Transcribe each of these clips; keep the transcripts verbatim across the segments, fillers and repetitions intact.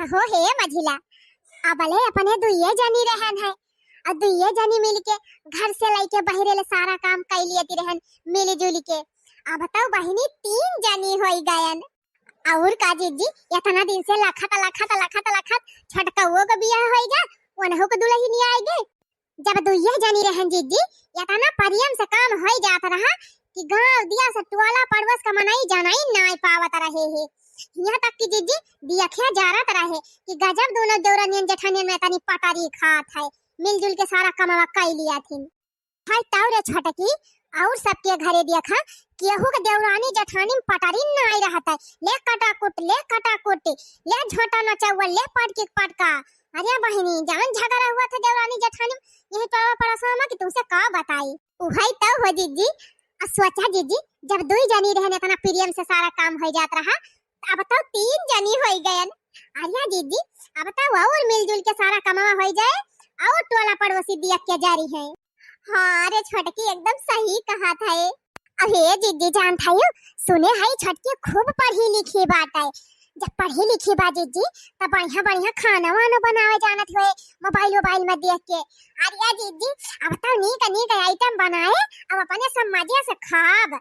हो हे मझिला, अबले अपने दुइये जनी रहन है, और दुइये जनी मिलके घर से लइके बहिरे ले सारा काम कइ लियत रहन मिली जुली के। अब तो बहिनी तीन जनी होइ गयन। और का जिज्जी, इतना दिन से लखत लखत लखत लखत छोटकउओ के बियाह होइ गा, उनहु के दुलहिनिया आइ गइ। जब दुइये जनी रहन जिज्जी, इतना परियम से काम होइ जात रहा कि गाँव दिया से टोला पड़ोस का मनई जनाई नाई पावत रहे हे। यहाँ तक कि जिज्जी, दियखिया जारत रहे कि गजब दोनों देवरानियन जेठानियन में तनी पटारी खात है, मिलजुल के सारा कमवा कइ लिया थिन। हाय ताऊ रे छोटकी, और सबके घरे देखा, केहू के देवरानी जेठानी में पटारी नाई रहत है। ले कटाकुट, ले कटाकुट, ले झोंटा नचउआ, ले पटकी पटका। अरे बहिनी, जवन झगड़ा हुआ था देवरानी जेठानी में, यही टोला पड़ोसवा में कि तुमसे का बताई। उहइ तो हो जिज्जी, आ सोचा जिज्जी, जब दुइ जनी रहन इतना प्रेम से सारा काम होइ जात रहा, अब तो तीन जनी होइ गयन। अरे जिज्जी, अब तो और मिलजुल के सारा कमवा होइ जाए, और टोला पड़ोसी दिया के जारी है। हाँ रे छोटकी, एकदम सही कहत है। अरे जिज्जी जानत हइउ, सुने हई छोटकी खूब पढ़ी लिखी बाटे। जब पढ़ी लिखी बा जिज्जी, तब बढ़िया बढ़िया खाना वाना बनावे जानत होए, मोबाइल वोबाइल में देख के। अरे जिज्जी, अब तो नीक नीक आइटम बनाए, अब अपने सब मजे से खाब।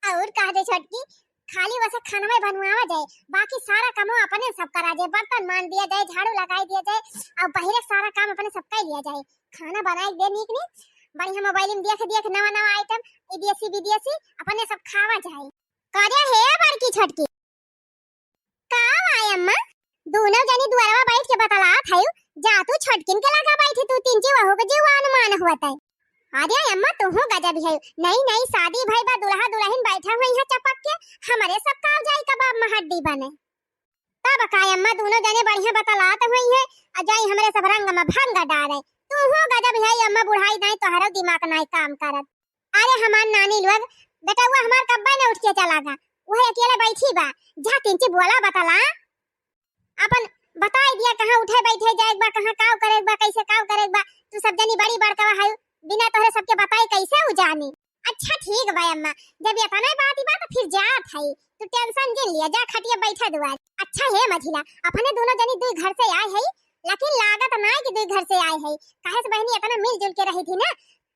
और कह दे छोटकी, खाली वैसे खानवे बनवावा जाए, बाकी सारा कमवा अपने सब करा जाए, बर्तन मांज दिया जाए, झाड़ू लगाई दिया जाए, और बहिरे सारा काम अपने सब कइ लिया जाए। खाना बनाए दे नीक नीक, बढ़िया मोबाइल में देख देख नवा नवा आइटम, ई देसी विदेशी, अपने सब खावा जाए। करे हे बड़की छोटकी। का भाई अम्मा, दोनों जनी दुआरवा बैठ के बतलात हइउ, जा तू छोटकिन के लगा बैठी, तू तीन जी वहू के जीवान मान हुआ तय। अरे अम्मा, तुहू गजब है, नई नई शादी भई बा, दुल्हा दुल्हिन बैठा हुई है चपक के, हमरे सब काव जाई कबाब में हड्डी बने। तब का अम्मा, दोनों जने बढ़िया बतलात हुई है, आ जाई हमरे सब रंग में भंग डारे। तुहू गजब है अम्मा, बुढ़ाई नाई तोहरो दिमाग नाई काम करत। अरे हमार नानी लोग, बेटउआ हमार कब्बे ने उठ के चला गा, वह अकेले बैठी बा। जा तिनची बोला बतला, अपन बताई दिया कहाँ उठे बैठे जाए बा, कहाँ काव करे बा, कैसे काव करे बा। तू सब जनी बड़ी बड़कवा है, बिना तोहरे सबके बताई कैसे उ जानी। अच्छा ठीक बा अम्मा, जब इतना बात ही बा तो फिर जात है, तू टेंशन जिन लिया, जा खटिया बैठा दुआर। अच्छा हे मझिला, अपने दोनों जनी दुई घर से आए है, लेकिन लागत ना कि दुई घर से आए है, काहे से बहिनी इतना मिलजुल के रही थी ना,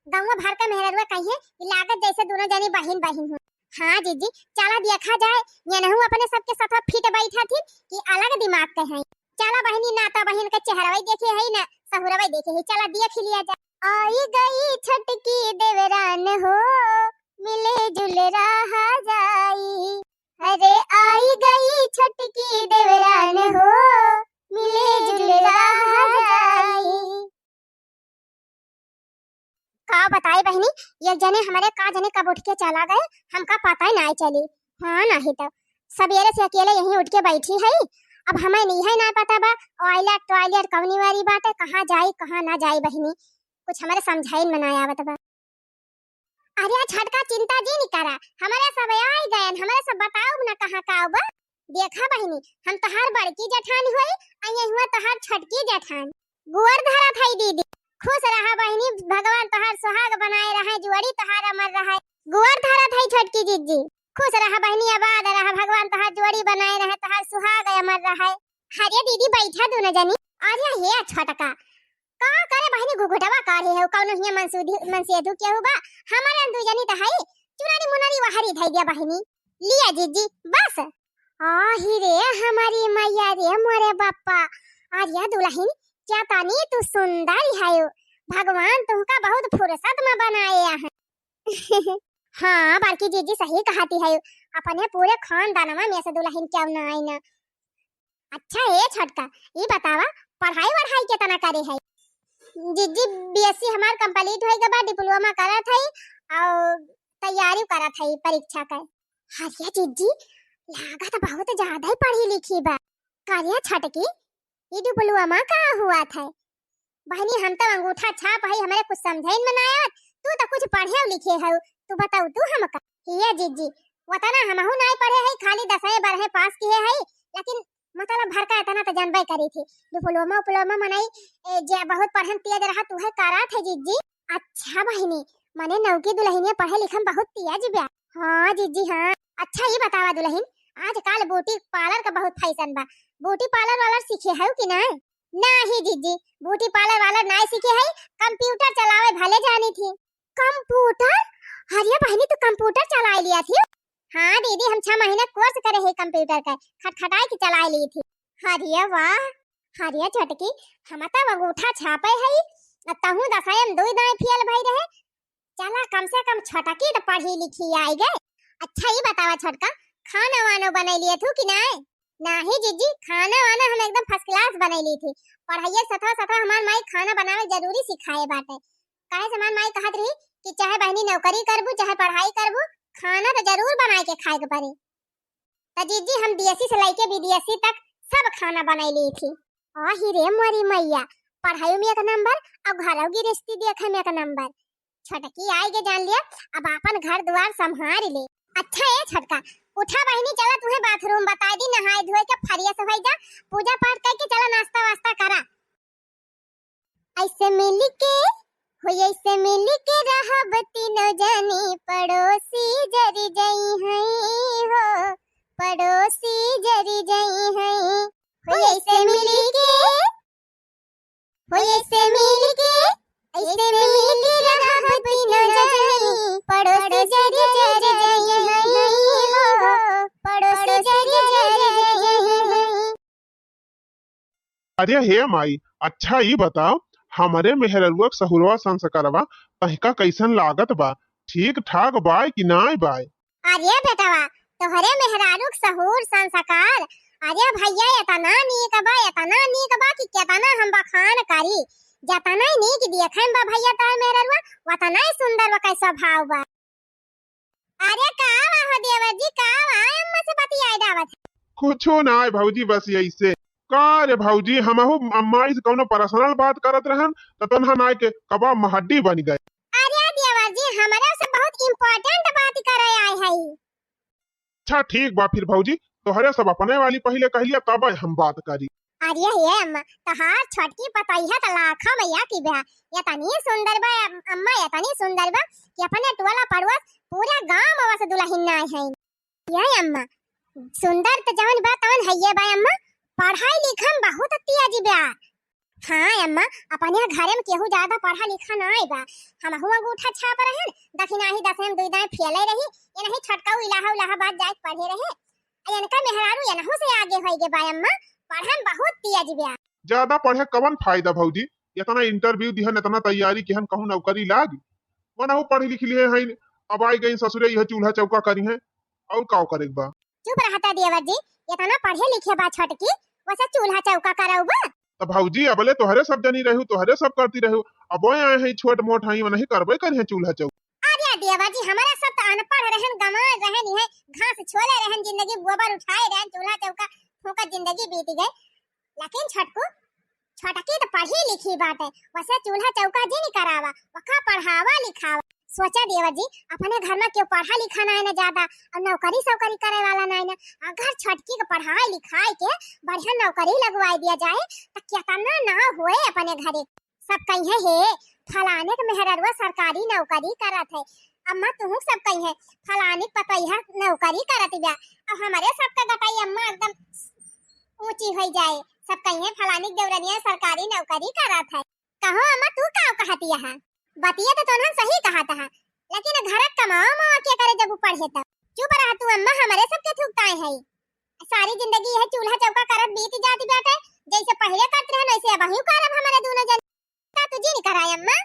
गाँव भर का मेहररुआ कहिए कि लागत जैसे दोनों जनी बहिन बहिन हो। हाँ जीजी, चला देखा जाए, ये नहु अपने सबके साथ फिट बैठा थी कि अलग दिमाग के हैं। चला बहिनी, ना तो बहिन के चेहरवा देखे है ना सहुरवा देखे है, चला देख लिया जाए। आई गई छोटकी देवरान हो, मिले जुले रहा जाई। अरे आई गई छोटकी देवरान हो, मिले जुले रहा जाई। का बताई बहिनी, एक जने हमरे का जने कब उठ के चला गए, हमका पता ही नाई चली। हाँ, नाहीं तो सबेरे से अकेले यहीं उठ के बैठी है। अब हमें नहीं है ना पता बा, टॉयलेट टॉयलेट कवनी वाली बात है, कहाँ जाई कहाँ ना जाई बहिनी, कुछ हमरे समझाइन में ना आवत बा। अरे छोटका, चिंता जिन करा, हमरे सब आई गयन, हमरे सब बताउब ना कहाँ का बा। देखा बहिनी, हम तोहार बड़की जेठान होई, आ ये हुआ तोहार छोटकी जेठान। गोर धरत है दीदी, खुश रहा बहिनी, भगवान तोहार सुहाग बनाए रहे, जोड़ी तोहार अमर रहे। गोर धरत है छोटकी जीजी, खुश रहा बहिनी, आबाद रहा, भगवान तोहार जोड़ी बनाए रहे, तोहार सुहाग अमर रहे। अरे दीदी बैठा दोनों जनी। अरे हे छोटका, का करे बहिनी घुघुटवा काढ़े है, कौनो हियाँ मनसूदी मनसेधु केहू बा? हमारे दुई जनी तो है, चुनरी मुनरी वहरी धई दिया बहिनी। लिया जीजी, बस। आही रे हमारी मैया रे मोरे बापा, अरे दुलहिन, क्या तानी तू सुंदर है, भगवान तुमका बहुत फुर्सत में बनाए हैं। हाँ बड़की जीजी सही कहती है, अपने पूरे खानदानवा में से दुलहिन क्यों ना आई ना। अच्छा हे छोटका, ई बतावा, पढ़ाई वढ़ाई केतना करे है? जीजी, बीएससी हमार कंप्लीट होई के बाद डिप्लोमा करत है और तैयारी करत है परीक्षा के। अरे जीजी, लागत बहुत ज्यादा ही पढ़ी लिखी बा। करिया छोटकी, ई डिप्लोमा का हुआ था? बहिनी, हम तो अंगूठा छाप है, हमरे कुछ समझइन में ना आवत। तू तो कुछ पढ़े लिखे हो, तू बताऊ तू हमका। हिया जीजी, वतना हमहू नाई पढ़े है, खाली दसवें बारहवें पास किए है, लेकिन मतलब भर का इतना तो जानबे करी थी। डिप्लोमा उपलोमा मनई, ए, जे बहुत पढ़न तेज रहा, तू है करा थे जीजी। अच्छा बहिनी, मने नौकी दुलहिनिया पढ़े लिखे में बहुत तेज बा। हाँ जीजी हाँ। अच्छा ई बतावा दुलहिन, आजकल ब्यूटी पार्लर का बहुत फैशन बा। ब्यूटी पार्लर वाला सीखे हउ कि नाहीं? नाहीं जीजी, ब्यूटी पार्लर वाला नाहीं सीखे हई, कंप्यूटर चलावे भले जानी थी। कंप्यूटर? अरे बहिनी, तू कंप्यूटर चलाए लिया थी? हाँ दीदी, हम छह महीना कोर्स करे ही कंप्यूटर का, खटखटाए के चलाए ली थी। अरे वाह, अरे छोटकी, हम तो अंगूठा छापे हई, आ तहूँ दसयम दुई दाएँ फेल भई रहे। चला, कम से कम छोटकी तो पढ़ी लिखी आई गए। अच्छा, ई बतावा छोटका, खाना वाना बनई लिए थू कि नाहीं? नाहीं जीजी, खाना वाना हम एकदम फर्स्ट क्लास बनई ली थी। पढ़ाई सथवा सथवा हमार माई खाना बनावे जरूरी सिखाए बाटे। काहे से हमार माई कहत रही कि चाहे बहिनी नौकरी करबू, चाहे पढ़ाई करबू, खाना तो जरूर बनाए के खाए के पड़ी। त जीजी, हम देसी से लइके विदेशी तक सब खाना बनई ली थी। आही रे मोरी मैया, पढ़ाई में एक नंबर और घरौ गिरस्ती देखे में एक नंबर। छोटकी आई के जान लिया, अब आपन घर दुआर संभाल ले। अच्छा ए छोटका, उठा बहिनी, चला तुहे बाथरूम बताई दी, नहाए धोए के फ्रेश होई जा, पूजा पाठ करके चला नाश्ता वास्ता करा। ऐसे मिलके, हो ऐसे मिलके रहब तीनों जनी, पड़ोसी जरि जइहैं हो, पड़ोसी जरि जइहैं। हो ऐसे मिलके, हो ऐसे मिलके, ऐसे मिलके रहब तीनों जनी, पड़ोसी जरि जइहैं हो, पड़ोसी जरि जइहैं। अरे हे माई, अच्छा ई बताओ, हमरे मेहररुआ के सहुरवा संस्कारवा तहिका कइसन लागत बा? ठीक ठाक बाय कि नाय बाय? अरे बेटवा, तोहरे मेहरारू के सहूर संस्कार, अरे भैया, एतना नीक बा, एतना नीक बा कि केतना हम बखान करी। जतना नीक देखे में बा भैया तोहर मेहररुआ, ओतना ही सुंदर ओकर स्वभाव बा। अरे का बा हो देवर जी, का बा? अम्मा से बतियाए डावत है। कुछो नाय भौजी, बस यही से। का रे भौजी, हमहू अम्मा से कौनो पर्सनल बात करत रहन, त तोन्हा नाय के कबा महड्डी बन गए। अरे देवर जी, हमरे से बहुत इम्पोर्टेंट बात करे आए हई। अच्छा ठीक बा फिर भौजी, तोहरे सब अपने वाली पहिले कह लिया, तब हम बात करी। अरे हे अम्मा, तहार छोटकी पतोहिया त लाखा मैया की बा। एतनी सुंदर बा अम-, अम्मा, एतनी सुंदर बा कि अपने टोला पड़ोस पूरा गांव में बस दुल्हन नाय है। ये अम्मा, सुंदर त जवन बा तवन हइये बा अम्मा, पढ़ाई लिखन बहुत तेज बा। हाँ अम्मा, अपने घरे में केहू ज्यादा पढ़ा लिखा नाय बा। हमहू अंगूठा छाप रहन, दखिनाही दसवीं में दुई दाएं फेले रही, ये नहीं छोटकाऊ इलाहा उलाहाबाद जाए के पढ़े रहे। आ इनका मेहरारू एनहू से आगे होई गे बा अम्मा, पढ़े में बहुत तेज बा। ज्यादा पढ़े कवन फायदा भौजी, इतना इंटरव्यू दिहन, इतना तैयारी किहन, कहूँ नौकरी लाग? मनहू पढ़ लिख लिए हैं, अब आई गई ससुरे, यह चूल्हा चौका करी हैं, और का करे के बा? चुप रहता देवर जी, इतना पढ़े लिखे बा छोटकी, वैसे चूल्हा चौका करौबा? त भौजी, अबले तोहरे सब जनी रहू, तोहरे सब करती रहू, अब आए हैं छोट मोट हैं, वनही करबे करी हैं चूल्हा चौका। अरे देवर जी, हमारा सब त अनपढ़ रहन, गंवार रहन, इहे घास छोले रहन, जिंदगी गोबर उठाए रहन, चूल्हा चौका फूंकत जिंदगी बीत गए। लेकिन छोटकू, छोटकी त पढ़ी लिखी बाटे, वैसे चूल्हा चौका जिन करावा, वका पढ़ावा लिखावा। सोचा देवर जी, अपने घर में केहू पढ़ा लिखा नाय ना ज्यादा, और नौकरी सौकरी करे वाला नाय ना। अगर छोटकी के पढ़ाई लिखाई के बढ़िया नौकरी लगवाई दिया जाए, त केतना नाव होए अपने घरे। सब कहिए, "हे, फलाने के मेहररुआ सरकारी नौकरी करत है।" अम्मा, तुहू सब कहिए, "फलाने के पतोहिया नौकरी करत बा।" अब हमरे सबके गटाई अम्मा एकदम ऊंची होई जाए। सब कहिए, "फलाने के देवरनिया सरकारी नौकरी करत है।" कहो अम्मा, तू का कहत यहा? बतिया तो तोहन सही कहत हा, लेकिन घर कमावा मावा के करे जब उ पढ़े तब। चुप रह तू अम्मा, हमरे सबके थूकताए है। सारी जिंदगी यह चूल्हा चौका करत बीत जाती बाटे, जैसे पहिले करत रहन वैसे अबहियो करब हमरे दोनों जन। का तू जिन कराए अम्मा,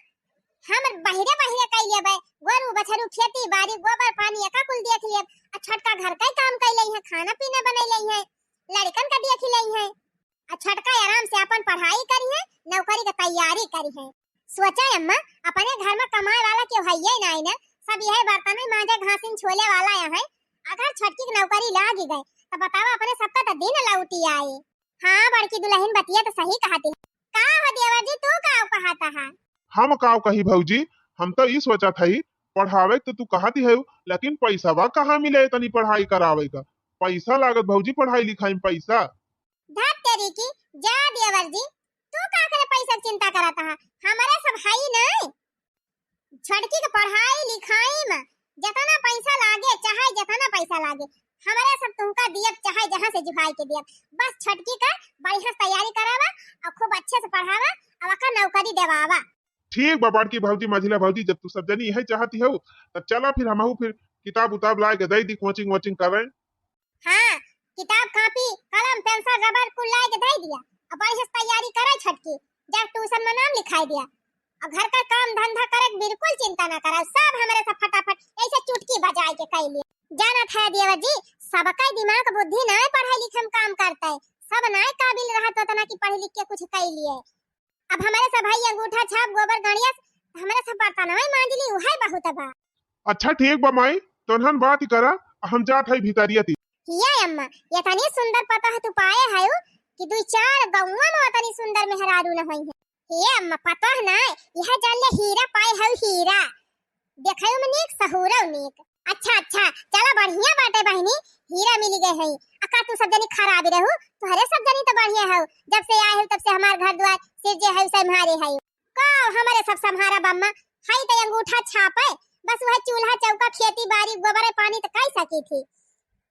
हम बहिरे बहिरे कई लेबे, गोरू बछरू खेती बारी गोबर पानी एका कुल देख लेब, आ छोटका घर का ही काम कई लई है, खाना पीना बनई लई है, लड़कन का देख लई है। आ छोटका आराम से अपन पढ़ाई करी है, नौकरी के तैयारी करी है। सोचा अम्मा, अपने घर में कमाए वाला केहू हइये नाई ना, सब यही बर्तन में मांजे घासिन छोले वाला यहाँ है। अगर छोटकी के नौकरी लाग गए, तो बतावा अपने सबका तो दिन लौटी आए। हाँ बड़की दुल्हन, बतिया तो सही कहती। का हो देवर जी, तू का कहत हा? हम का कही भौजी, हम तो ई सोचत हई, पढ़ावे के तो तू कहती है, लेकिन पैसा बा कहाँ मिले इतनी पढ़ाई करावे का? पैसा लागत भौजी, पढ़ाई लिखाई में पैसा। धत तेरी की, जा देवर जी, तू का करे पैसा के चिंता करत हा? हमारे सब हई नहीं। छोटकी के पढ़ाई लिखाई में जितना पैसा लागे, चाहे जितना पैसा लागे, हमरे सब तुहका दियब, चाहे जहाँ से जुहाई के दियब। बस छोटकी का बढ़िया से तैयारी करावा और खूब अच्छे से पढ़ावा और ओका नौकरी देवावा। ठीक बा बड़की भौजी, मझिला भौजी, जब तू सब जनी यही चाहती हो, तब चला फिर हमहू फिर किताब उताब लाए के दे दी, कोचिंग वोचिंग करें। हाँ, किताब, कॉपी, कलम, पेंसिल, रबर कुल लाए के दे दिया। अब बढ़िया से तैयारी करे छोटकी, जा ट्यूशन में नाम लिखाई दिया। और घर का काम धंधा करे के बिल्कुल चिंता ना करा, सब हमरे से फटाफट ऐसे चुटकी बजाए के कई लिए। जानत है देवर जी, सबका दिमाग बुद्धि ना पढ़ाई लिखे में काम करता है, सब ना काबिल रहत उतना कि पढ़ लिख के कुछ कई लिए। अब हमरे सब भाई अंगूठा छाप, गोबर गणिया, हमरे सब बर्तनवे मांजली, उहे बहुत बा। अच्छा ठीक बा माई, तोनहन बात ही करा, हम जात है भीतरिया ती। हिया अम्मा, इतनी सुंदर पतोह तू पाए है कि दुई चार गौवा में इतनी सुंदर मेहरारू न होई है। हे अम्मा, पतोह ना, यह जान ले हीरा पाए है, हीरा। देखै में नीक, सहूरौ नीक। अच्छा, अच्छा, चला बढ़िया बाटे बहिनी, हीरा मिली गए है। अका तू सब जनी खराब रहू, तुहरे सब जनी तो बढ़िया है, जब से आए हो तब से हमार घर द्वार सिरजे है, संभारे है। का हमरे सब संभारा बम्मा, है तो अंगूठा छापे, बस वह चूल्हा चौका खेती बाड़ी गोबर पानी तो कई सकी थी।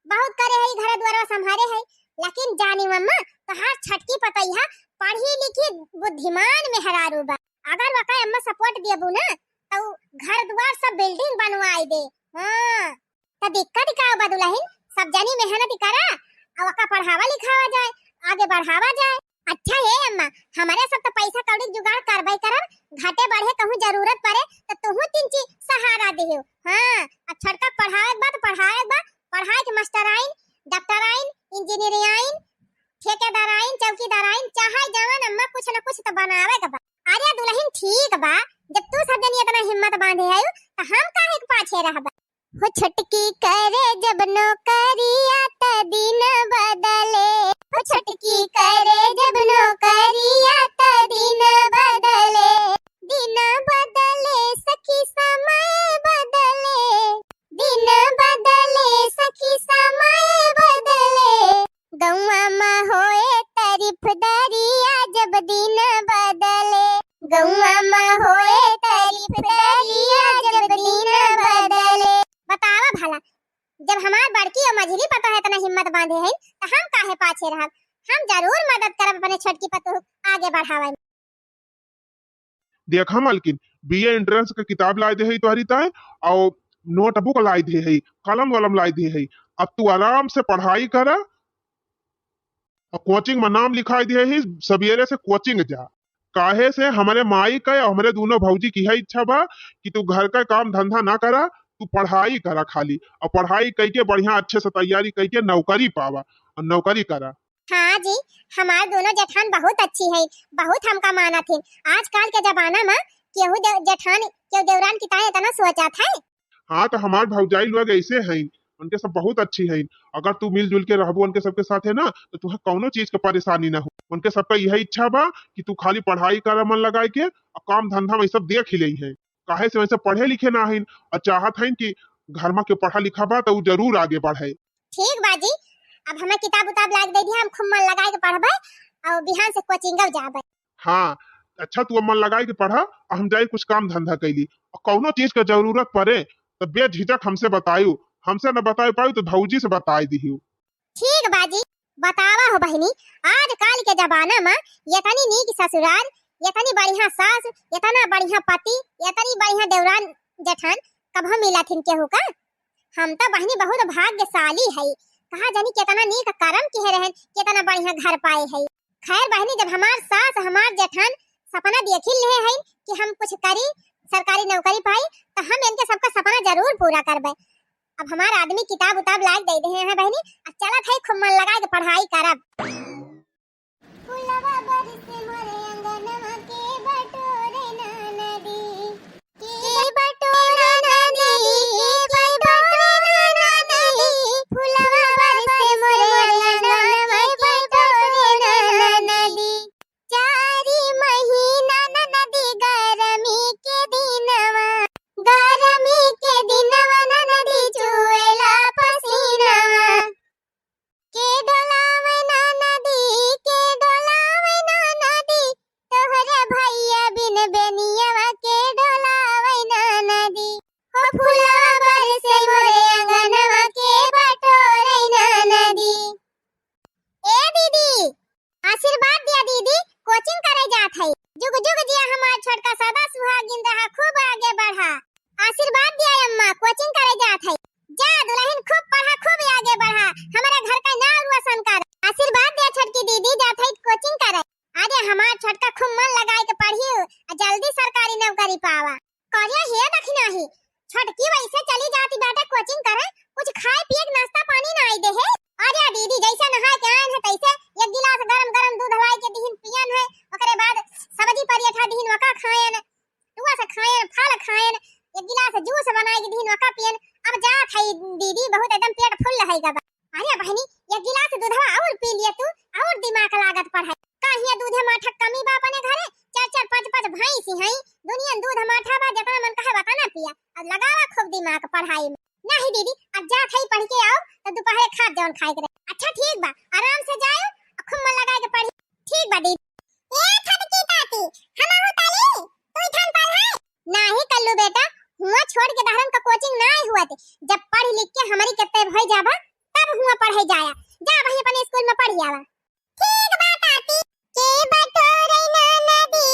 बहुत करे है घर द्वार संभारे है, लेकिन जानी मम्मा, तोहार छोटकी पतोहिया पढ़ी लिखी बुद्धिमान मेहरारू बा। अगर वका अम्मा सपोर्ट देबू ना, तो घर द्वार सब बिल्डिंग बनवाई दे। हाँ, तो दिक्कत का बा दुल्हन, सब जनी मेहनत करा, और वका पढ़ावा लिखावा जाए, आगे बढ़ावा जाए। अच्छा हे अम्मा, हमरे सब तो पैसा कौड़ी के जुगाड़ करबे करब, घटे बढ़े कहूँ जरूरत पड़े तो तुहू तीन चीज सहारा दिहो। हाँ, अब छोटका पढ़ावे के बा तो पढ़ावे के बा, पढ़ाई के मास्टर आइन, डॉक्टर आइन, इंजीनियर आइन, ठेकेदार आइन, चौकीदार आइन, चाहे जवन अम्मा कुछ न कुछ तो बनावे के बा। अरे दुल्हन ठीक बा, जब तू सब जनी इतना हिम्मत बांधे है तो हम काहे के पाछे रहबे। हो छोटकी करे जब नौकरिया त दिन बदले, हो छोटकी करे जब नौकरिया त दिन बदले, दिन बदले सखी समय बदले, दिन बदले सखी समय बदले। गौवा में होए तारीफ दरिया जब दिन बदले, गौवा में होए तारीफ दरिया जब दिन बदले। बतावा भला, जब हमार बड़की और मझली पतोह इतना हिम्मत बांधे हैं, तो हम काहे पाछे रहब? हम जरूर मदद करब अपने छोटकी पतोह आगे बढ़ावे में। देखा मलकिन, बीए एंट्रेंस के किताब लाए दे है तोहरी ताए, और नोटबुक लाए दे है, कलम वलम लाए दे है। अब तू आराम से पढ़ाई करा, और कोचिंग में नाम लिखाई दे है, सबेरे से कोचिंग जा। काहे से हमरे माई का और हमरे दोनों भौजी की है इच्छा बा कि तू घर का काम धंधा ना करा, तू पढ़ाई करा खाली, और पढ़ाई कई के बढ़िया अच्छे से तैयारी कई के नौकरी पावा और नौकरी करा। हाँ जी, हमार दोनों जेठान बहुत अच्छी है, बहुत हमका मानत है। आजकल के जमाना में केहू दे-, जेठान, केहू देवरान की ताई इतना सोचत है। हाँ, तो हमार भौजाई लोग ऐसे हैं, उनके सब बहुत अच्छी हैं। अगर तू मिलजुल के रहबो उनके सबके साथ है ना, तो तुहे कौनो चीज के परेशानी ना हो। उनके सबका यह इच्छा बा कि तू खाली पढ़ाई करा मन लगाए के, और काम धंधा में सब देख ही लेई है। काहे से वैसे पढ़े लिखे ना हईन, और चाहत हईन कि घर में के पढ़ा लिखा बा, तो उ जरूर आगे बढ़े। ठीक बा जी, अब हमें किताब उताब लाग दे दिया, हम खूब मन लगाए के पढ़बे और बिहान से कोचिंग जाबे। हाँ, अच्छा तू अब मन लगाए के पढ़ा, और हम जाए कुछ काम धंधा कैली, और कौनो चीज के जरूरत पड़े तो बेझिझक हमसे बतायु, हमसे न बताए पायु तो भौजी से बताए दिहु। ठीक बा जी, बतावा हो बहिनी, आजकल के जमाना में इतनी नीक ससुराल, इतनी बढ़िया सास, इतना बढ़िया पति, इतनी बढ़िया देवरान जेठान कबहूँ मिलथिन केहू का? हम तो बहिनी बहुत भाग्यशाली है, कहा जानी कितना नीक करम किहे रहन, कितना बढ़िया घर पाए है। खैर बहिनी, जब हमार सास, हमार जेठान सपना देखी ले हैं कि हम कुछ करी, सरकारी नौकरी पाई, तो हम इनके सबका सपना जरूर पूरा करबे। अब हमार आदमी किताब उताब लाग दे दे हैं बहिनी, अब चलत है खूब मन लगा के पढ़ाई करब। फुलवा बरसे मोरे अंगनवा के बटोरे ना नदी, के बटोरे ना नदी, के बटोरे ना नदी, फुलवा बरसे मोरे अंगनवा के बटोरे ना नदी। चारी महीना ना नदी गरमी के दिनवा, गरमी के दिनवा ना नदी चुएला पसीनवा। के डोलावे ना नदी, के डोलावे ना नदी, आशीर्वाद दिया दीदी, कोचिंग करे जात है। जुग जुग जिया हमार छोटका, सदा सुहागिन रहा, खूब आगे बढ़ा। आशीर्वाद दिया अम्मा, कोचिंग करे जात है। जा दुलहिन, खूब पढ़ा, खूब आगे बढ़ा, हमारे घर का नाम रोशन कर। आशीर्वाद दिया छोटकी दीदी, जात है कोचिंग करे। अरे हमार छोटका खूब मन लगाए के पढ़ी, आ जल्दी सरकारी नौकरी पावा। करिया हे दखिनाही, छोटकी वैसे चली जाती बाटे कोचिंग करे, कुछ खाए पिए के नाश्ता पानी ना आई दे है। अरे दीदी, जैसे नहाए के आयन है तैसे एक गिलास गरम गरम दूध लाई के दिहिन पियन है, ओकरे बाद सब्जी पराठा दिहिन वका खायन, टुआ से खायन, फल खायन, एक गिलास जूस बनाए के दिहिन वका पियन। अब जात है दीदी, बहुत एकदम पेट फुल है गबा। अरे बहिनी, एक गिलास दूधवा और पी लिए तू, और दिमाग लागत पढ़ाई। काहे दूधे माठा कमी बा अपने घरे? चार चार पाँच पाँच भैंसी हैं, दुनिया दूध माठा बा, जितना मन कहे वतना पिया। अब लगावा खूब दिमाग पढ़ाई में। नहीं दीदी, अब जात है पढ़ के आओ, तो दोपहरे खात जौन खाए के रहे। अच्छा ठीक बा, आराम से जाओ, खूब मन लगा के पढ़ी। ठीक बा दीदी। ए छोटकी काकी, हम आहू ताली, तू इठान पढ़ है? नाही कल्लू बेटा, हुआ छोड़ के दहरन का कोचिंग ना हुआ थे। जब पढ़ लिख के हमारी किताब हो जाबा, तब हुआ पढ़े जाया। जा वहीं अपने स्कूल में पढ़ आवा। ठीक बा काकी। के बटोरे ना नदी,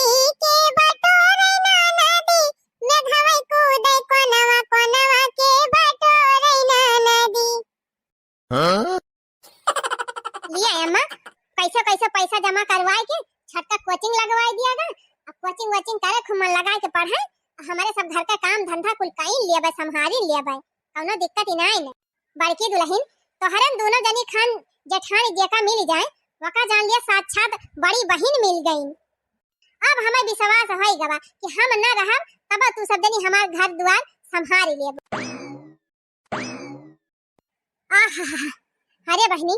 के बटोरे ना नदी, मेघवे कूदे कोनवा कोनवा, के बटोरे ना नदी। हाँ? लिया अम्मा, कैसे कैसे पैसा जमा करवाए के छोटका कोचिंग लगवाए दिया गा। अब कोचिंग वोचिंग करे, खूब मन लगाए के पढ़े, हमारे सब घर का काम धंधा कुल कई लिया बे, संभारी लिया बे, कौनो दिक्कत ही नहीं ने। बड़की दुलहिन, तोहरन दोनों जनी खान जेठान जेका मिल जाए, वका जान लिया साक्षात बड़ी बहिन मिल गई। अब हमें विश्वास होई गवा कि हम न रहब, तब तू सब जनी हमार घर दुआर संभारी लेबू। आहा, अरे बहिनी,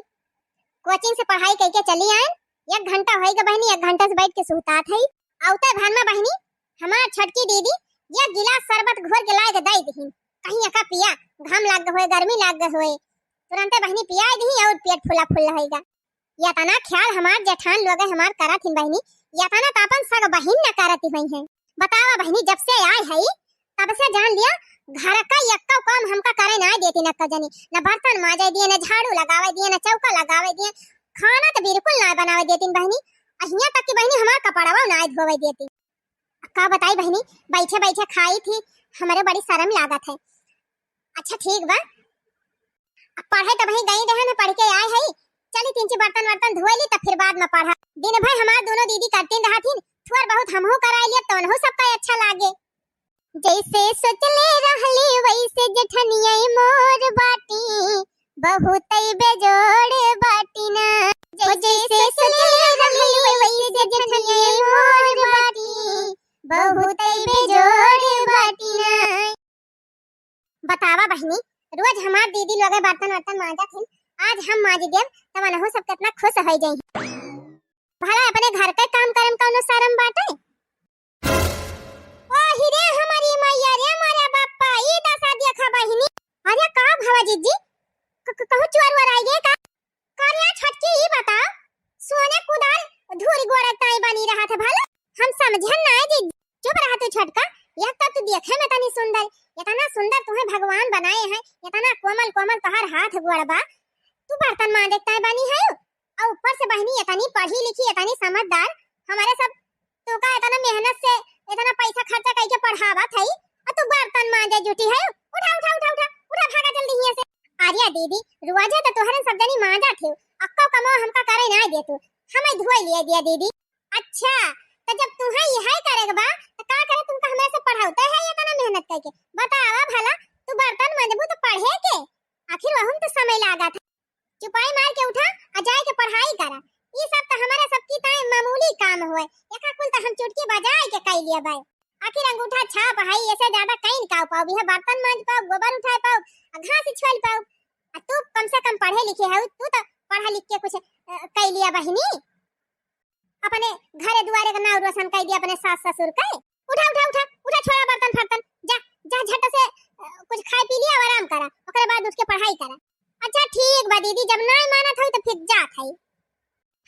कोचिंग से पढ़ाई करके चली आए, एक घंटा होई गा बहिनी, एक घंटा से बैठ के सुहतात है। औते भर में बहिनी, हमार छोटकी दीदी एक गिलास शरबत घोर के लाए के दे दीहिन, कहीं एका पिया, घाम लाग होए, गर्मी लाग होए, तुरंते बहिनी पिया दीही और पेट फुला फुल रहेगा। यतना ख्याल हमार जेठान लोग हमार करत हिन बहिनी, यतना त अपन सग बहिन न करत ही हैं। बतावा बहिनी, जब से आए है तब से जान लिया घर का यक्का काम हमका करे ना देती न जनी, न बर्तन माजे दिए, न झाड़ू लगावे दिए, न चौका लगावे दिए, खाना तो बिल्कुल ना बनावे देती बहिनी। अहिया तक कि बहिनी हमार कपड़वा ना धोवे देती। का बताई बहिनी, बैठे बैठे खाई थी, हमरे बड़ी शर्म लागत है। अच्छा ठीक बा, अब पढ़े तो वहीं गई रहे, पढ़ के आए है, चली तीन चार बर्तन वर्तन धोए ली, तब फिर बाद में पढ़ा। दिन भर हमार दोनों दीदी करतीन रहत हिन, थोड़ बहुत हमहू कराए लिए, तौनहू सबका अच्छा लागे। जैसे सोचले रहली वैसे जेठनिया मोर बाटी, बहुत बेजोड़ बाटी ना। जैसे सोचले रहली वैसे जेठनिया मोर बाटी, बहुत बेजोड़ बाटी ना। बतावा बहिनी, रोज हमार दीदी लोगे बर्तन वर्तन मांजत हिन, आज हम मांज देब, तब अनहु सब कितना खुश हो जाई। भला अपने घर के काम करे में कौनो शर्म बाटे? ओ हिरे हमारी मैया रे, मारे बापा, ई दशा देखा बहिनी। अरे का भवा जीजी, क-, क-, कहूँ चोर वोर आई गए का? करिया छोटकी, ई बता, सोने कुदार धूरी गोड़े ताई बनी रहत है भला? हम समझन ना जी। चुप रहा तू छोटका, एक तो तू देखे में तनी सुंदर, इतना सुंदर तुम्हें भगवान बनाए हैं, इतना कोमल कोमल तोहार हाथ गोड़ बा, तू बर्तन मांजे ताई बनी है, और ऊपर से बहिनी इतनी पढ़ी लिखी, इतनी समझदार, हमारे सब तू का इतना मेहनत से इतना पैसा खर्चा करके पढ़ावत है, और तू बर्तन मांजे जुटी है। उठा, उठा, उठा, उठा, उठा, भागा जल्दी हियां से। अरे दीदी, रोजे तो तोहरन सब जनी मांजत हो, अक्को कमो हमका करे ना दे तू, हमें धोए लिए दिया दीदी। अच्छा, तो जब तुम्हें यही करे के बा, तो का करे तुमका हमरे से पढ़ावते है इतना मेहनत करके? बतावा भला, तू बर्तन मांजबू तो पढ़े के? आखिर वहू में तो समय लागत है। चुपाई मार के उठा आ जाए के पढ़ाई करा। ई सब तो हमारा सबकी ताई मामूली काम होए। एका कुल तो हम चुटकी बजाए के कई लिया बाय। आखिर अंगूठा छाप है, ऐसे ज्यादा कई का पाओ? बिहा बर्तन मांज पाओ, गोबर उठाए पाओ, आ घास छोल पाओ। आ तू कम से कम पढ़े लिखे है, तू तो पढ़ा लिख के कुछ, अ, कई लिया बहिनी। अपने घरे दुआरे का नाव रोशन कर दिया अपने सास ससुर के। उठा, उठा, उठा, उठा, छोड़ा बर्तन फर्तन, जा, जा झट से, अ, कुछ खाए पी लिया और आराम करा, ओकरे बाद उठ के पढ़ाई करा। अच्छा ठीक बा दीदी, जब नाय मानत हई तो फिर जात हई।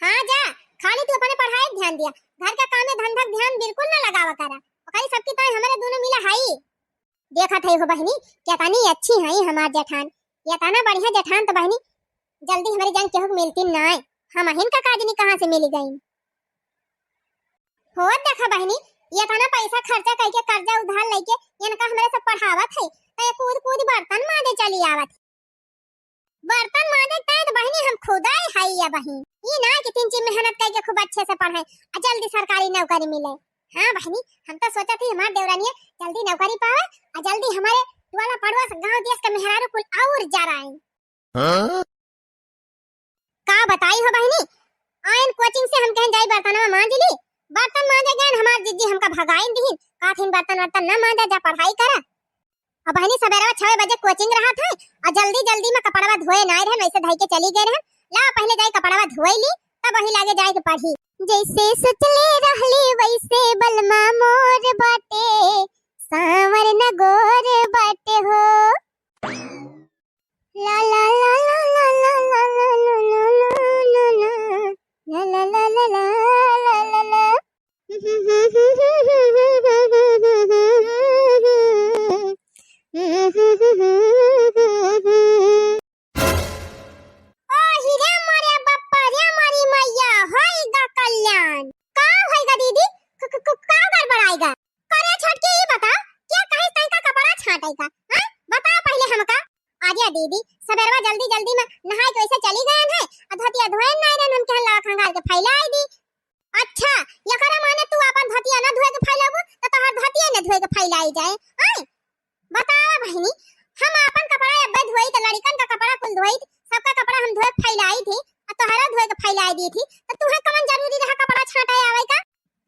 हाँ जा, खाली तू अपने पढ़ाई क ध्यान दिया, घर का काम में धंधा क ध्यान बिल्कुल ना लगावा करा। ओकरी सबकी तो हमारे दोनों मिला हई। देखत हई हो बहिनी, कितनी अच्छी हई हमार जेठान, इतना बढ़िया जेठान तो बहिनी जल्दी हमारे जान केहू के मिलती नाय। हमहिन का काजनी कहाँ से मिली गई। हो देखा बहिनी, ये इतना पैसा खर्चा करके, कर्जा उधार लेके इनका हमरे से पढ़ावत है, तो ये कूद कूद बर्तन माजे चली आवत है। बर्तन माजे के तो बहिनी हम खुदे है ये बहिन, ये ना कि तिनची मेहनत करके खूब अच्छे से पढ़े आ जल्दी सरकारी नौकरी मिले। हाँ बहिनी, हम तो सोचत ही हमार देवरानिया जल्दी नौकरी पावे आ जल्दी हमारे टोला पड़ोस गांव देश के मेहरारू कुल और जराए। हाँ? का बताई हो बहिनी, आयन कोचिंग से हम कहन जाई बर्तनवा मांज ली, बर्तन मांजे गए हमार जिज्जी हमका भगाइन दिहिन, कहथिन बर्तन वर्तन न मांजा, जा पढ़ाई करा। अब बहिनी सबेरवा छवे बजे कोचिंग रहत है और जल्दी जल्दी में कपड़वा धोए नाय रहन, वैसे धई के चली गए रहन। ला पहले जाई कपड़वा धोए ली, तब वही लागे जाए के पढ़ी। जैसे सोचले रहली वैसे बलमा मोर बाटे, सांवर न गोर बाटे हो। ला ला ला ला ला ला ला ला ला ला ला ला ला ला ला ला ला ला ला। ओ हिरे मोरे बप्पा रे मोरी मैया, होई गा कल्याण। का होई गा दीदी? क-, क-, क-, का गड़बड़ाई गा? करे छोटकी, ई बता, के कहीं तई का कपड़ा छांटे का? हाँ? बता पहले हमका। अरे दीदी, सबेरवा जल्दी जल्दी में नहाए के वैसे चली गए हैं, आ धोतिया धोए नाय रहन, उनके हल्ला खंगाल के फैलाई दी। अच्छा, एकरा माने तू अपन धोतिया ना धोए के फैलाबू, तो तोहर धोतिया ना धोए के फैलाई जाए। आय, बतावा बहिनी, हम अपन कपड़ा अब्बे धोई, तो लड़िकन का कपड़ा कुल धोई, सबका कपड़ा हम धोए के फैलाई थी, आ तोहरा धोए के फैलाई दी थी, तो तुहे कवन जरूरी रहा कपड़ा छांटे आवे का?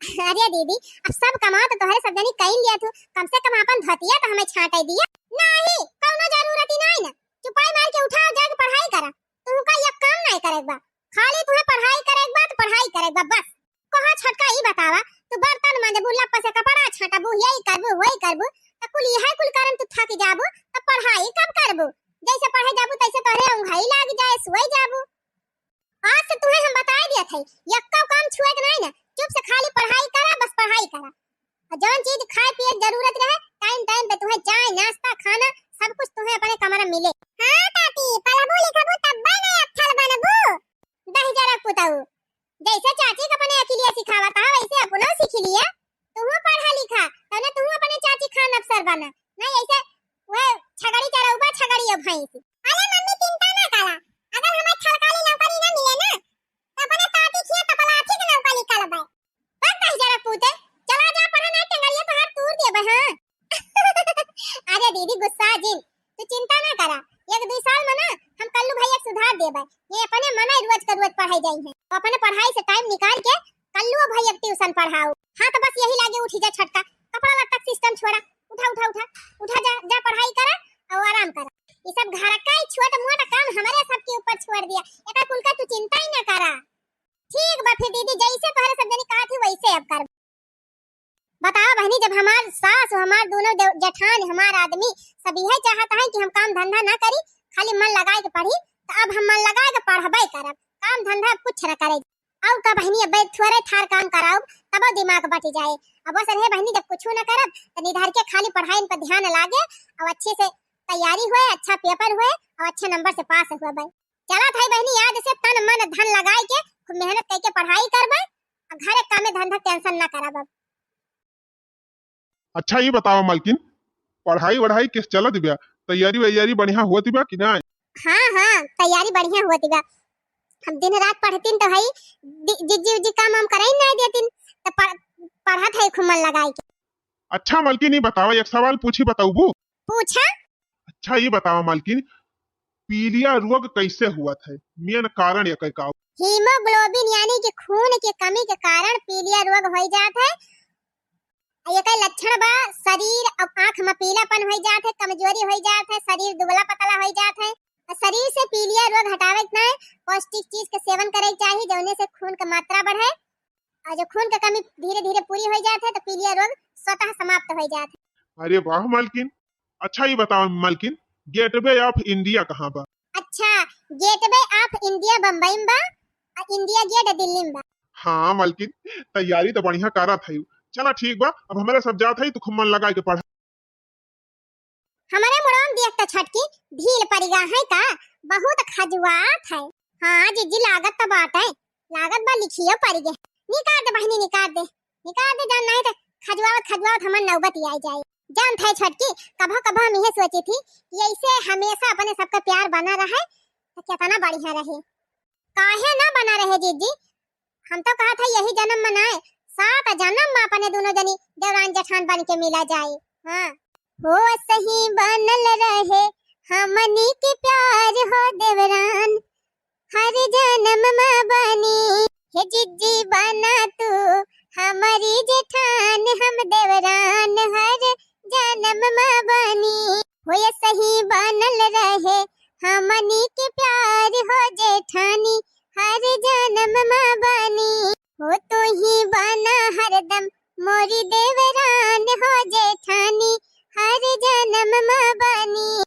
अरे दीदी, अब सब कमा तो तोहरे सब जनी कइन लिया थू, कम से कम अपन धोतिया तो हमें छांटे दिया। नहीं, कौनो जरूरत ही नहीं ना। चुपाई मार के उठा, जाके पढ़ाई करा। तुहका एक काम नहीं करे के बा, खाली तुहे पढ़ाई करे के बा तो पढ़ाई करे के बा बस। कहा छोटका, ई बतावा, तू बर्तन मांजबू, लप्पा से कपड़ा छांटबू, यही करबू, वही करबू, त कुल यह कुल करन तू थक जाबू, त पढ़ाई कब करबू? जैसे पढ़े जाबू तैसे तोहरे उंघाई लाग जाए, सोए जाबू। आज से तुहे हम बताए दिया थे, यक्का काम छुए के नहीं ना, चुप से खाली पढ़ाई करा, बस पढ़ाई करा। और जौन चीज खाए पिए के जरूरत रहे, टाइम टाइम पे तुहे चाय, नाश्ता, खाना, सब कुछ तुहे अपने कमरा में मिले। हाँ ताती, पढ़बू लिखबू तब्बे ना अक्खल बनबू। दही जरा पुताऊ, जैसे चाची के अपने अकिलिया सिखावा था, वैसे अपनो सीख लिया। तुहू पढ़ा लिखा, तने तुहू अपने चाची खान अफसर बना, नहीं ऐसे वह छगड़ी चरौबा, छगड़ी और भैंस। अरे मम्मी, चिंता ना करा, अगर हमें सरकारी नौकरी ना मिले ना, तो अपने ताती खिया तपला ठीक नौकरी करबे। बस दही जरा पूते, चला जा पढ़ा, ना टंगरिया तोहार तूर देबे, हाँ। अरे दीदी गुस्सा जिन, तू चिंता ना करा, एक दुई साल में ना हम कल्लू भैया के सुधार देबे। ये अपने मना रोज के रोज पढ़ाई जाई है, तो अपने पढ़ाई से टाइम निकाल के कल्लू भैया के ट्यूशन पढ़ाओ। हाँ तो बस यही लागे उठी जा छटका, कपड़ा लत्ता के सिस्टम छोड़ा, उठा उठा उठा, उठा जा, जा पढ़ाई करा और आराम करा। ये सब घर का ही छोट मोट काम हमारे सबके ऊपर छोड़ दिया, एका कुल का तू चिंता ही ना करा। ठीक बा फिर दीदी, जैसे तोहरे सब जनी कहा थी वैसे अब कर। बताओ बहनी, जब हमार सास, हमार दोनों देव-, जेठान, हमार आदमी सब यह चाहता है कि हम काम धंधा ना करी, खाली मन लगाए के पढ़ी, तो अब हम मन लगाए के पढ़बे करब, काम धंधा अब कुछ ना करे। और का बहनी, अब थोड़े थार काम कराओ, तब दिमाग बट जाए। अब बस रहे बहनी, जब कुछ ना करब, तो निधर के खाली पढ़ाई पर ध्यान लागे और अच्छे से तैयारी होए, अच्छा पेपर होए और अच्छे नंबर से पास होए। चला था बहनी, आज से तन मन धन लगाए के खूब मेहनत करके पढ़ाई करबे, आ घरे कामे धंधा टेंशन ना करब अब। अच्छा, ई बतावा मालकिन, पढ़ाई वढ़ाई किस चलत बा? तैयारी वैयारी बढ़िया होत बा कि नाय? हाँ, हाँ, तैयारी बढ़िया होत बा। हम दिन रात पढ़तीन तो हई, दि-, जिज्जी उज्जी काम हम करे ही नाय देतीन, तो पढ़-, पढ़त है खूब मन लगाई के। अच्छा मालकिन, ई बतावा, एक सवाल पूछी, बताऊबू? पूछा। अच्छा, ई बतावा मालकिन, पीलिया रोग कैसे हुआ था? मेन कारण एकर का? हीमोग्लोबिन यानी कि खून के कमी के कारण पीलिया रोग हो जात है। आ एकर लक्षण बा शरीर, अब आँख में पीलापन हो जात है, कमजोरी हो जात है, शरीर दुबला पतला हो जात है। और शरीर से पीलिया रोग हटावे के ना पौष्टिक चीज के सेवन करे के चाही, जौने से खून के मात्रा बढ़े। और जो खून के कमी धीरे धीरे पूरी हो जात है तो पीलिया रोग स्वतः समाप्त हो जात है। अरे वाह मालकिन, अच्छा ई बतावा मालकिन, Gateway of India कहाँ बा? अच्छा, Gateway of India बम्बई में बा, आ India Gate दिल्ली में बा। हाँ मालकिन, तैयारी तो बढ़िया करत है। चला ठीक बा, अब हमारे सब जात है, तू खूब मन लगा के पढ़। हमारे मुड़वा में देख तो छटकी ढील पड़ गा है का, बहुत खजुआत है। हाँ जिज्जी, लागत त बाटे, लागत बा लिखियो परि गे। निकार दे बहिनी, निकार दे, निकार दे, जान नाहीं त खजुआवत खजुआवत हमर नौबत ही आइ जाए। जानत है छोटकी, कभो कभो हम इहे सोचित ही कि ऐसे हमेसा अपने सबका प्यार बना रहे त केतना बढ़िया रहे। काहे ना बना रहे जिज्जी, हम तउ कहत है यही जनम मा नाहीं, सात जनम मा अपने दुनो जनी देवरान जेठान बनिके मिला जाए। हाँ। हो सही बनल रहे हमनी के प्यार हो देवरान, हर जनम मा बनी। हे जिज्जी बना तू हमरी जेठान, हम देवरान हर जनम मा बनी। हो सही बनल रहे हमनी के प्यार हो जेठानी, हर जनम मा बनी। हो तू ही बना हरदम मोरी देवरान हो जेठानी, हर जनम मा बनी।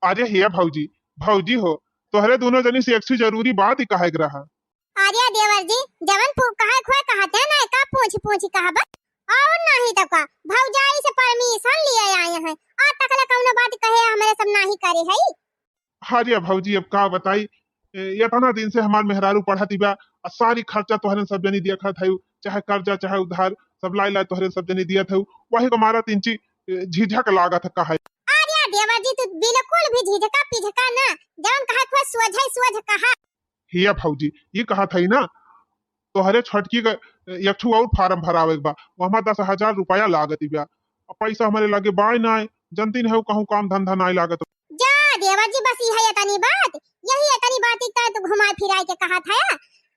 अरे हे भौजी, भौजी हो, तोहरे दुनो जनी से एक ठो जरूरी बात ही कहे के रहा। अरे देवर जी, जवन पू-, कहे खोए कहत है ना, का पूछ पूछ कहबा? और नाहीं तो का, भौजाई से permission लिए आए हैं, आज तक ले कौनो बात कहे हमरे सब नाहीं करे है। अरे भौजी, अब का बताई, ए, एतना दिन से हमार मेहरारू पढ़त बा, आ सारी खर्चा तोहरे सब जनी देखत है, चाहे कर्जा चाहे उधार, सब लाई लाई तोहरे सब जनी दियत है, वही को मारा तिनची, ए, झिझक लागत है कहे। अरे देवर जी, तू बिल्कुल भी झिझका पिझका ना, जवन कहे खोए सोझे सोझ कहा। हे भौजी, ई कहत है ना, तोहरे छोटकी का एक ठो और form भरावे के बा, ओहमा दस हजार रुपया लागत बा। अब पैसा हमरे लगे बाय नाय, जनती नहीं कहूँ काम धंधा नाय लागत। जा देवर जी, बस इहे एतनी बात, यही एतनी बात ही तू घुमाए फिराए के कहत है।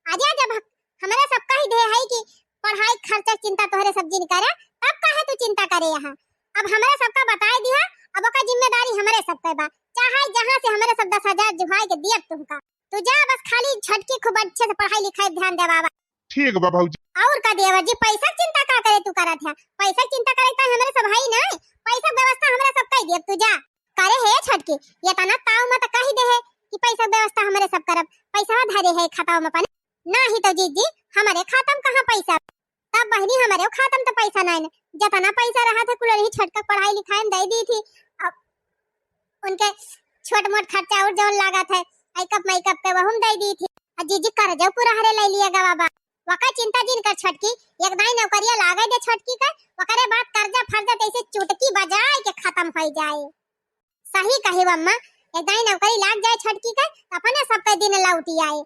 अरे जब ह-, हमरे सब कह दे है कि पढ़ाई खर्चा चिंता तोहरे सब जिन करे, तब काहे तू चिंता करे यहाँ? अब हमरे सबका बताए दिया, अब ओकर जिम्मेदारी हमरे सबके बा, चाहे जहाँ से हमरे सब दस हजार जुहाए के दियब तुमका। तू जा, बस खाली छोटकी खूब अच्छे से पढ़ाई लिखाई ध्यान देवावा। ठीक बा भौजी। और का देवर जी, पैसा के चिंता का करे तू करत है? पैसा के चिंता करे त हमरे सब है ही ना, पैसा के व्यवस्था हमरे सब कई देब, तू जा। करे हे छोटकी, एतना ताव मत कही दे है कि पैसा के व्यवस्था हमरे सब करब, पैसा धरे है खाता में अपन। नाहीं तो जीजी, हमरे खाता में कहाँ पैसा? तब बहिनी, हमरे खाता में तो पैसा नाहीं न, जतना पैसा रहत है कुल यही छोटका पढ़ाई लिखाई में दे दी थी। अब उनके छोट मोट खर्चा और जौन लागत है, makeup makeup के वहू में दे दी थी। आ जीजी कर्जो पूरा हरे ले लिया गवा बा। वका चिंता जिन कर छोटकी, एक दाई नौकरिया लागे दे छोटकी का, वकरे बाद कर्जा फर्जा तैसे चुटकी बजाए के खत्म हो जाए। सही कही अम्मा, एक दाई नौकरी लाग जाए छोटकी का, त अपने सबके दिन लौटी आए।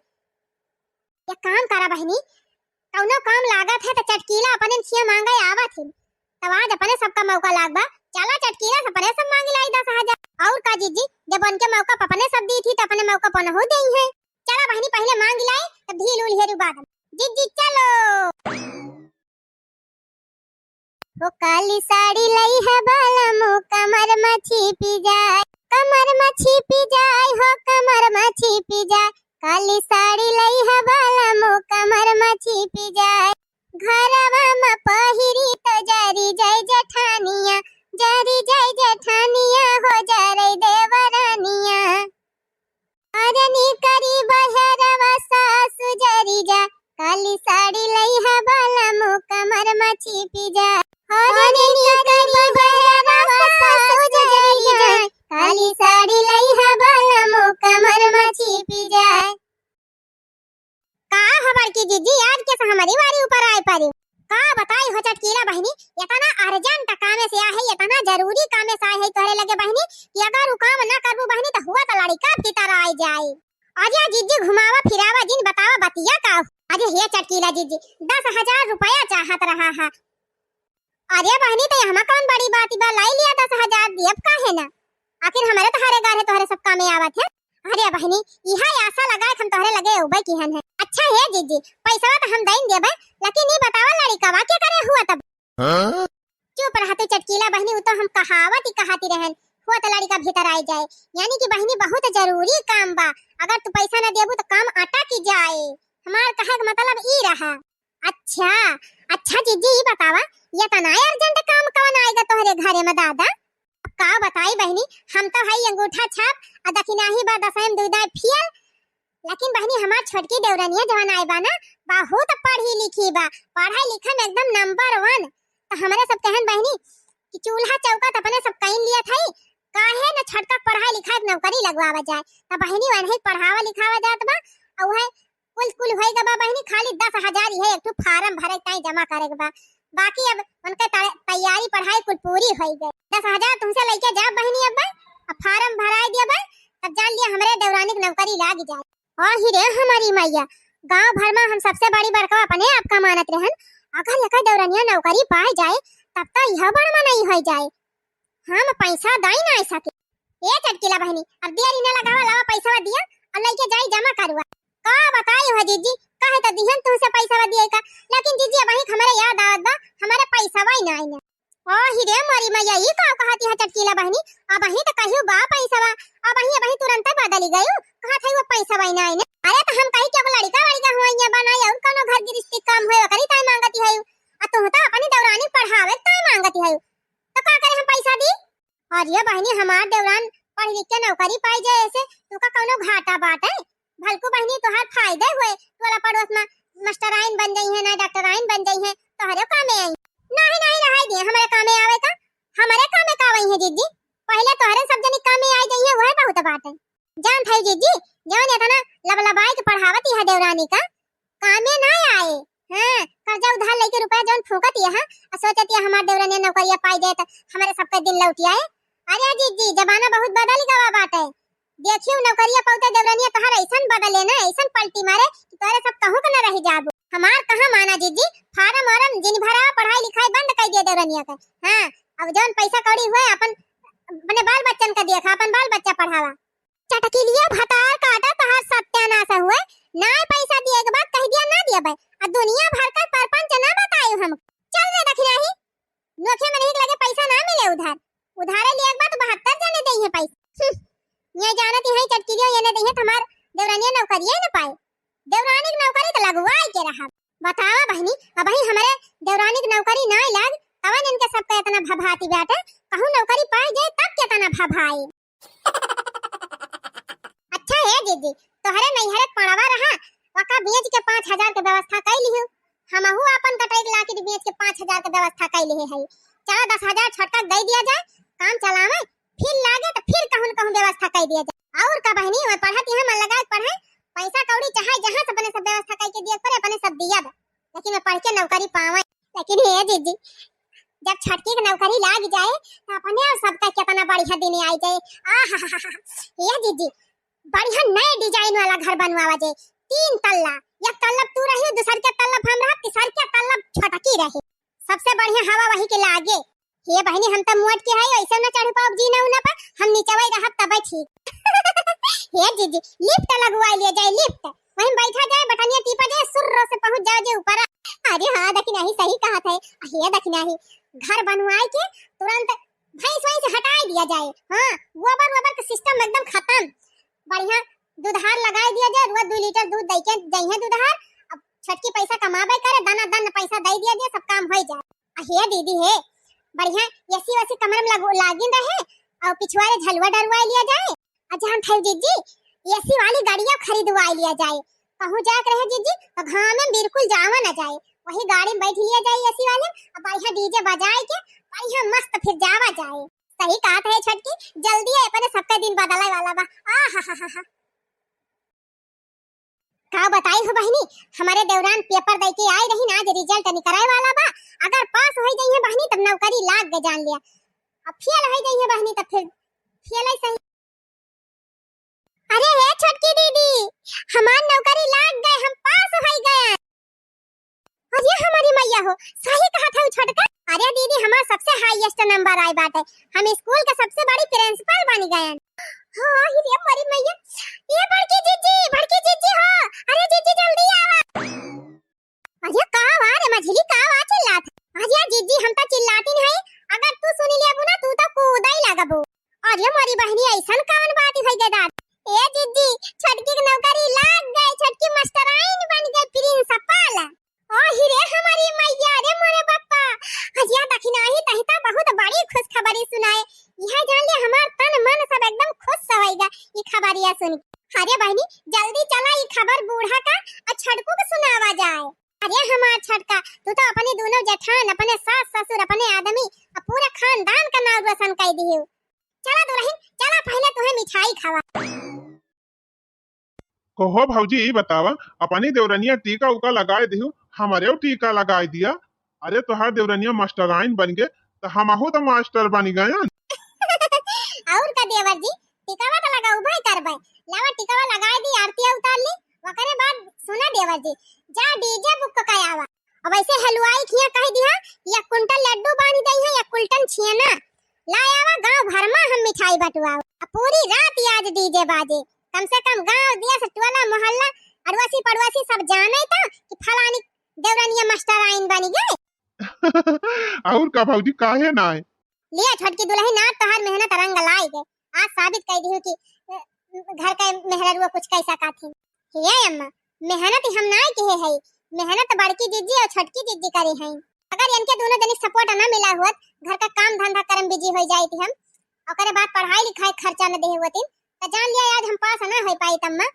एक काम करा बहिनी, कौनो काम लागत है त चटकीला अपने खिया मांगे आवत ही, तब आज अपने सबका मौका लाग बा। चला चटकीला से अपने सब मांग लाई दस हजार। और का जीजी, जब उनके मौका पर अपने सब दी थी त अपने मौका पर नहु देई है। चला बहिनी, पहले मांग लाई, तब ढील उल हेरू बाद में। जीजी चलो। हो काली साड़ी लई है बालमु, कमर मा छिपी जाए, कमर मा छिपी जाए, हो कमर मा छिपी जाए। काली साड़ी लई है बालमु, कमर मा छिपी जाए। घरवा मा पहिरी तो जरी जाए जेठानिया, जरी जाए जेठानिया, हो जरे देवरानिया। हरनी करी बहरवा सासु जरी जा, काली साड़ी लई है बालमु, कमर मा छिपी जा। हरनी करी बहरवा सासु जरी जा, काली साड़ी लई है बालमु, कमर मा छिपी जा। का हो बड़की जीजी, आज कैसे हमरी वारी ऊपर आए पड़ी? का बताई हो चटकीला बहिनी, एतना urgent कामे से आहे, एतना जरूरी कामे से आहे तोहरे लगे बहिनी, कि अगर उ काम ना करबू बहिनी, त हुआ त लड़िका भीतर आए जाए। अरे जीजी, घुमावा फिरावा जिन, बतावा बतिया का हो? अरे हे चटकीला जीजी, दस हजार रुपया चाहत रहा है। अरे बहिनी, त एहमा कौन बड़ी बात बा, लाई लिया दस हजार, दियब काहे ना? आखिर हमरे तोहरे घर है, तोहरे सब कामे आवत है। अरे बहिनी, इहा आशा लगाए के हम तोहरे लगे उबे किहन है। अच्छा हे जीजी, पैसवा त हम दइन देबे, लेकिन ई बतावा लड़िकवा के करे हुआ तब? हाँ? चुप रहा तू चटकीला बहिनी, उ तो हम कहावत ही कहाती रहन, हुआ त लड़िका भीतर आए जाए। यानी कि बहिनी बहुत जरूरी काम बा, अगर तू पैसा न देबू त काम अटक जाए। हमार कहे के मतलब ई रहा। अच्छा, अच्छा जीजी, ई बतावा, एतना urgent काम कवन आएगा तोहरे घरे में दादा? अब का बताई बहिनी, हम तो हई अंगूठा छाप, आ दखिनाही बा दसैम दुई दाई फेल। लेकिन बहिनी, हमार छोटकी देवरनिया जवन आए बा ना, बहुत पढ़ी लिखी बा, पढ़ाई लिखा में एकदम number one। तो हमरे सब कहन बहिनी कि चूल्हा चौका त अपने सब कइन लिया थई, काहे न छोटका के पढ़ाई लिखाई के नौकरी लगवावा जाए। त बहिनी वनही पढ़ावा लिखावा जात बा, अउ है कुल कुल होई गवा बहिनी, खाली दस हजार ही है, एक ठो फार्म भरे ताई जमा करे के बा। बाकी अब उनके तै-, तैयारी पढ़ाई कुल पूरी होई गई। दस हजार तुमसे लेके जाब बहिनी, अब अब फार्म भराई दिया बा, तब जान लिया हमरे देवरानी के नौकरी लाग जाए। और ही रे हमारी मैया, गांव भर में हम सबसे बड़ी बड़का अपने आप का मानत रहन, अगर एक देवरनिया नौकरी पाए जाए तब तो यह बड़ मनई हो जाए। हम पैसा दाई ना सके। ए चटकीला बहिनी, अब देरी ना लगावा, लावा पैसा दिया और लेके जाई जमा करवा। का बताई हो जीजी, कहे तो दिहन तुमसे पैसा दिए का, लेकिन जीजी अब वही हमरे याद आवत बा, हमारे पैसा ही ना आइने। ओ ही रे मोरी मैया, ई का कहती है चटकीला बहिनी, अब वही तो कहियो बा पैसा बा, अब वही, अब वही तुरंत बदली गयू, कहा था वो पैसा ही ना आइने। अरे तो हम कही कि अब लड़का वड़का हुआ ये बनाई और कोनो घर गृहस्थी काम होए, ओकरी ताई मांगती है, आ तुम तो अपनी देवरानी पढ़ावे ताई मांगती है, तो का करे हम पैसा दी? और ये बहिनी, हमार देवरान पढ़ लिख के नौकरी पाई जाए, ऐसे तुका कौनो घाटा बाटे? भलकू बहिनी, तोहार फायदे हुए, टोला पड़ोस में मास्टराइन बन जाई है ना, डॉक्टराइन बन जाई है, तोहरे कामे आई। नहीं, नहीं, रहाई दे, हमारे कामे आवे का, हमारे कामे का आई है जीजी? पहले तोहरे सब जनी कामे आई जाई है, वह बहुत बात है। जान थाई जीजी, जवन इतना लबलबाई के पढ़ावत यह देवरानी का, कामे ना आए। हाँ, कर्जा उधार लेके रुपया जौन फूकत यह, आ सोचत यह हमार देवरनिया नौकरिया पाई जाए त हमारे सबके दिन लौट आए। अरे जीजी, जमाना बहुत बदल गवा बाटे। देखियो नौकरिया पौते देवरनिया तोहर ऐसन बदले ना, ऐसन पलटी मारे कि तोहरे सब कहूँ के न रह जाबू। हमार कहाँ माना जीजी, फार्म वार्म जिन भरा, पढ़ाई लिखाई बंद कर दिया देवरनिया के। हाँ, अब जौन पैसा कौड़ी हुए अपन, अपने बाल बच्चन का देखा, अपन बाल बच्चा पढ़ावा। चटकिलिया भतार काटा तहार सत्यानाश हुए, ना पैसा दिए के बाद कह दिया ना दिए भाई, आ दुनिया भर का परपंच ना बताए हम। चल रे दखिनाही, नोखे में नहीं लगे पैसा ना मिले उधार, उधारे लिए के बाद बहत्तर जने दे हैं पैसा। हम्म, ये जानत ही है चटकिलिया ये ने दे है तुम्हार देवरानिया नौकरिया न पाए, देवरानी की नौकरी तो लगवाए के रहा। बतावा बहनी, अब ही हमारे देवरानी की नौकरी ना लग, तवन इनके सबका इतना भभाती बाटे, कहूँ नौकरी पाए जाए तब कितना भभाए। अच्छा हे जीजी, तोहरे नैहरे पड़वा रहा, ओका बेच के पाँच हजार के व्यवस्था कई लिहू। हमहू आपन कटई के लाकिट बेच के पाँच हजार के व्यवस्था कई लिहे हई। चला दस हजार छोटका के दे दिया जाए, काम चलावे, फिर लागे तो फिर कहूँ न कहूँ व्यवस्था कई दिया जाए। और का बहनी, वह पढ़त यहाँ मन लगा के पढ़े, पैसा कौड़ी चाहे जहाँ से अपने सब व्यवस्था कई के दिए पड़े, अपने सब दिया बा, लेकिन वह पढ़ के नौकरी पावे। लेकिन हे जीजी, जब छोटकी के नौकरी लाग जाए, तो अपने और सबका कितना बढ़िया दिन आई जाए। आहा, हे जीजी, बढ़िया नए डिजाइन वाला घर बनवावा जाए, तीन तल्ला, एक तल्ला तू रही, दूसर के तल्ला हम रहा, तीसर के तल्ला छोटकी रही, सबसे बढ़िया हवा वही के लागे। हे बहनी, हम तो मोट के हई, ऐसे न चढ़ पाओ जीना उना पर, हम नीचवा ही रहब तबे ठीक। हे जीजी, लिफ्ट लगवा लिया जाए, लिफ्ट। वहीं बैठा जाए, बटनिया टीपा जाए, सुर्र से पहुंच जाओ जे ऊपर। अरे हाँ, दखिनाही सही कहत है। हे दखिनाही, घर बनवाए के तुरंत भैंस वैंस हटाई दिया जाए। हाँ, गोबर वोबर के सिस्टम एकदम खत्म। बढ़िया दुधार लगाई दिया जाए, रोज दो लीटर दूध दे के जइहे दुधार। अब छोटकी पैसा कमाबे करे, दना दन पैसा दे दिया जाए, सब काम हो जाए। आ हे दीदी हे, बढ़िया एसी वेसी कमरा में लागू, लागिन रहे, और पिछवारे झलुआ डरवा लिया जाए। आ जान थे जीजी, एसी वाली गाड़िया खरीदवा लिया जाए। कहूँ जाए के रहे जीजी, तो घाम में बिल्कुल जावा ना जाए, वही गाड़ी में बैठ लिया जाए एसी वाले, और बढ़िया डीजे बजाए के बढ़िया मस्त फिर जावा जाए। सही कहत है छोटकी, जल्दी है अपने सबका दिन बदले वाला बा। आ हा हा हा हा। का बताई हो बहिनी, हमारे देवरान पेपर दे के आई रही ना, आज रिजल्ट निकले वाला बा। अगर पास हो जाइए बहिनी, तब नौकरी लाग गए जान लिया। अब फेल हो जाइए बहिनी, तब फिर फेल ही सही। अरे हे छोटकी दीदी, हमार नौकरी लाग गए, हम पास हो गए। अरे हमारी मैया हो, सही कहा था छोटका। अरे दीदी, हमार सबसे हाईएस्ट नंबर आए बाटे, हम स्कूल के सबसे बड़ी प्रिंसिपल बन गए। हाँ, ही रे हमारी मैया, ये बड़की जीजी, बड़की जीजी हो, अरे जीजी जल्दी आवा। अरे का वा रे मझली, का वा चिल्लात? अरे जीजी, हम तो चिल्लाती नहीं, अगर तू सुनी लेबू ना, तू तो कूदे ही लगबू। अरे मोरी बहनी, ऐसन कौन बात है गे दादा? ए जीजी, छोटकी के नौकरी लाग गए, छोटकी मास्टराइन बन गए, प्रिंसिपल। ओ ही रे हमारी मैया, रे मोरे बप्पा। अरे दखिनाही, तही तो बहुत बड़ी खुशखबरी सुनाए। यह जान ले, हमार तन मन सब एकदम खुश होइगा ई खबरिया सुन के। अरे बहनी, जल्दी चला ई खबर बूढ़ा का और छोटकू के सुनावा जाए। अरे हमार छोटका, तू तो अपने दोनों जेठान, अपने सास ससुर, अपने आदमी और पूरे खानदान का नाम रोशन कर दिए। चला दुलहिन, चला पहिले तुहे मिठाई खवाई। कहो भौजी, ई बतावा, अपनी देवरनिया टीका उका लगाए दिहु, हमरेउ टीका लगाए दिया। अरे तोहार देवरनिया मास्टराइन बन गे, त हमहू त मास्टर बन गयन। अउर का देवर जी, टीकावा त लगाउबे करबे। लावा टीकावा लगाए दी, आरतिया उतार ली, ओकरे बाद सुना देवर जी, जा डीजे बुक क आवा। अब ऐसे हलवाई खिया कह दिहा, एक कुंटल लड्डू बांध दई है, एक कुंटल छेना। ला आवा, गांव भर मा हम मिठाई बंटवाओ। अब पूरी रात आज डीजे बाजे। कम से कम गांव, देश, टोला, मोहल्ला, अड़ोसी पड़ोसी सब जाने त कि फलानी देवरनिया मास्टराइन बनी गए। अउर का भौजी, काहे नाय? लिया छोटकी दुलहिन, आज तोहार मेहनत रंग लाई गए। आज साबित कइ दिहु कि, अ, घर के मेहररुआ कुछ कइ सकत ही। हे अम्मा, मेहनत हम नाय किहे हई, मेहनत बड़की जिज्जी अउर छोटकी जिज्जी करे हई। अगर इनके दुनो जनी support ना मिला होत, घर का काम धंधा करे में busy होइ जाइत हम, ओकरे बाद पढ़ाई लिखाई खर्चा न देहे होतिन, त जान लिया आज हम पास ना होइ पाइत अम्मा।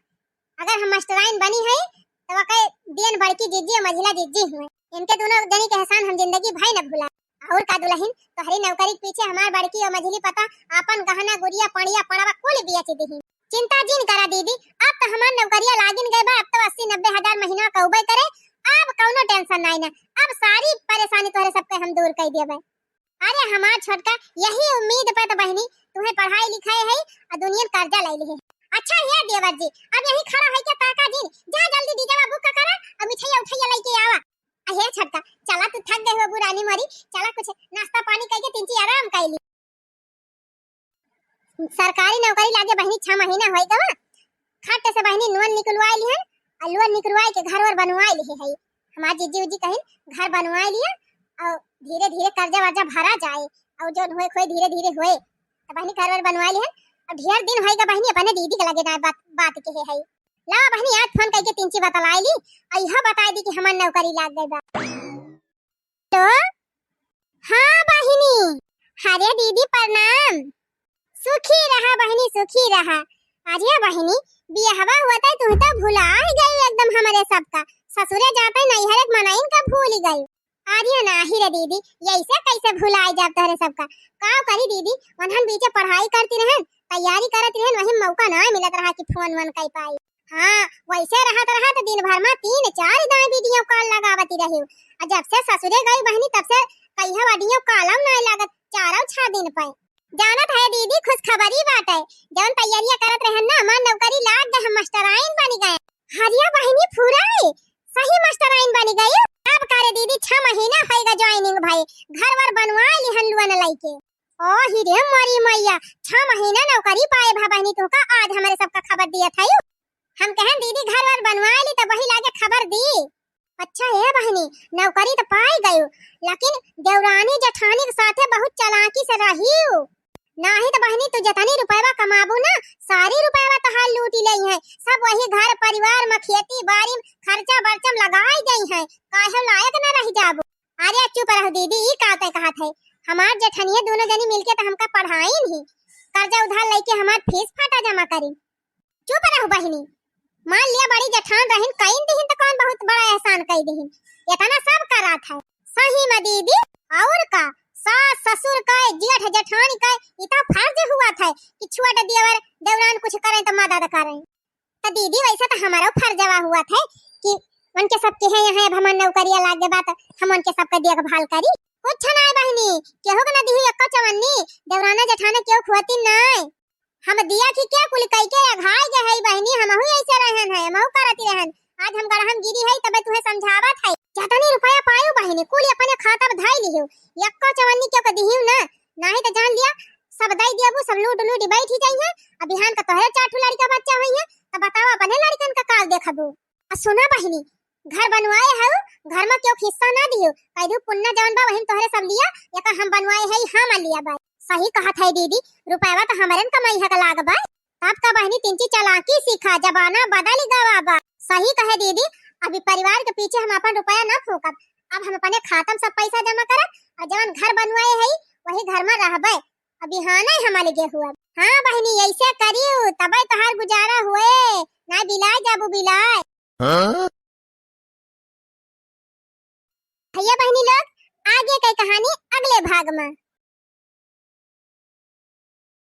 अगर हम मास्टराइन बनी हई, त ओके देन बड़की जिज्जी अउर मझिला जिज्जी हुए। इनके दुनो जनी के एहसान हम जिंदगी भर न भुला। अउर का दुलहिन, तोहरी नौकरी के पीछे हमार बड़की अउर मझिली पता आपन गहना गुरिया पड़िया पड़वा कुल बेच दिही। चिंता जिन करा दीदी, अब त हमार नौकरिया लागिन गए बा, अब त अस्सी नब्बे हजार महीना कउबे करे, अब कउनो tension नाई ना, अब सारी परेशानी तोहरे सबके हम दूर कइ देबे। अरे हमार छोटका, यही उम्मीद पे त बहिनी तुहे पढ़ाई लिखाए है अउर दुनिया कर्जा लै लिहे। अच्छा हे देवर जी, अब यही खड़ा है के ताका जिन, जा जल्दी डीजेवा बुक करा अउर मिठाइया उठाइया लइके आवा। अहे छोटका, चला तू थक गए हो बुरानी मोरी, चला कुछ नाश्ता पानी कइके तिनची आराम कइ ली। सरकारी नौकरी लागे बहिनी छह महीना होइ गवा, खट से बहिनी लोन निकलवाए लिहन, अउर लोन निकलवाए के घर वर बनवाए लिहे हई। हमार जिज्जी उज्जी कहिन घर बनवाए लिया अउर धीरे धीरे कर्जा वर्जा भरा जाए अउर जौन होए खोए धीरे धीरे होए। त बहिनी घर वर बनवाए लिहन, अब ढेर दिन होइ गा बहिनी अपने दीदी के लगे ना बात, बात किहे हई। ला बहिनी, आज फोन कइके तिनची बतलाए ली, अउर इहो बताए दी कि हमार नौकरी लाग गई बा। तो हाँ बहिनी, अरे दीदी प्रणाम। सुखी रहा बहिनी, सुखी रहा। अरे बहिनी, बियहवा हुआ त तुहू त भुलाइ गई एकदम हमरे सबका। ससुरे जाते नैहरे के मनइन का भूलि गई। अरे नाही रे दीदी, यइसे कइसे भुलाइ जाब तोहरे सबका? का करी दीदी, उन्हन बीचे पढ़ाई करती रहन, तैयारी करत रहन, वही मौका ना मिलत रहा कि फोन वोन कइ पाई। हाँ, वइसे रहत रहत दिन भर मा तीन चार दाई video call लगावती रही। अउर जब से ससुरे गई बहिनी, तब से कहिया video call नाई लागत, चारों छह दिन पे। जानत है दीदी, खुशखबरी बाटे, जौन तैयारिया करत रहन ना, हमार नौकरी लाग गए, हम मास्टराइन बनि गए। अरे बहिनी, पूरा सही मास्टराइन बनि गई। अब का रे दीदी, छह महीना होइगा joining भए, घर वर बनवाए लिहन लोन लइके। ओ ही रे मोरी मैया, छह महीना नौकरी पाए भा बहिनी, तोहका आज हमरे सबका खबर दियत है। हम कहन दीदी घर वर बनवाए ली त वही लागे खबर दी। अच्छा हे बहिनी, नौकरी त पाए गयू, लेकिन देवरानी जेठानी के साथे बहुत चालाकी से रहियो। नाही त बहिनी तू जतनी रुपयवा कमाबू ना, सारी रुपयवा तोहार लूटी लेइहैं, सब वही घर परिवार मा खेती बारी मा खर्चा बर्चा मा लगाई देइहैं, काहे लायक न रहि जाबू। अरे चुप रहो दीदी, ई का तै कहत है? हमार जेठनिया दुनो जनी मिलके त हमका पढ़ाइन ही, कर्जा उधार लइके हमार फीस फाटा जमा करी। चुप रहो बहिनी, मान लिया बड़ी जेठान रहिन, कइन दिहिन त कौन बहुत बड़ा एहसान कइ दिहिन, एतना सब करत है। सही मा दीदी, अउर का, सास ससुर का, जेठ जेठान का, ई त फर्ज हुआ था कि छोट देवर देवरान कुछ करें त मदद करें। त दीदी, वइसे त हमरो फर्जवा हुआ था कि उनके सबके हैं यहाँ, अब हमार नौकरिया लाग गए बा, त हम उनके सबके देखभाल करी। कुछ नाई बहिनी, केहू के न दिही एक्को चवन्नी, देवराना जेठाना केहू खुआती नाई। हम दिया कि क्या कुल कई के अघाई गए है बहिनी, हमहू ऐसे रहन है, हमहू करती रहन। आज हम गड़हम गिरी है, तबे तुहे समझावत है। जतनी रुपया पायू बहिनी, कुल अपने खाता में धाई लिहू, एक्को चवन्नी केहू के दिही ना, नाही त जान लिया, सब दई दियाबू, सब लूट लूट बैठी जाई है। अब बिहान का तोहरे चार ठो लड़का बच्चा होई है, त बतावा अपने लड़कन का काल देखबू। आ सुना बहिनी, घर बनवाए हऊ, घर में केहू के हिस्सा ना दियो, कह दियो पुन्ना जवन बा वही में तोहरे सब लिया, एका हम बनवाए है, हम लिया बा। सही कहत है दीदी, रुपयवा त हमरे न कमइहा का लाग बा। तब का बहिनी तिनची चालाकी सीखा, जमाना बदल गवा बा। सही कहे दीदी, अभी परिवार के पीछे हम अपन रुपया ना फूकब, अब हम अपने खाता में सब पैसा जमा करब और जवन घर बनवाए है वही घर में रहबे। अभी हाँ नहीं हम अलगे हुआ। हाँ बहिनी, ऐसे करियो तबे तोहार गुजारा हुए, ना बिलाए जाबू बिलाए। हाँ? भैया बहिनी लोग, आगे के कहानी अगले भाग में।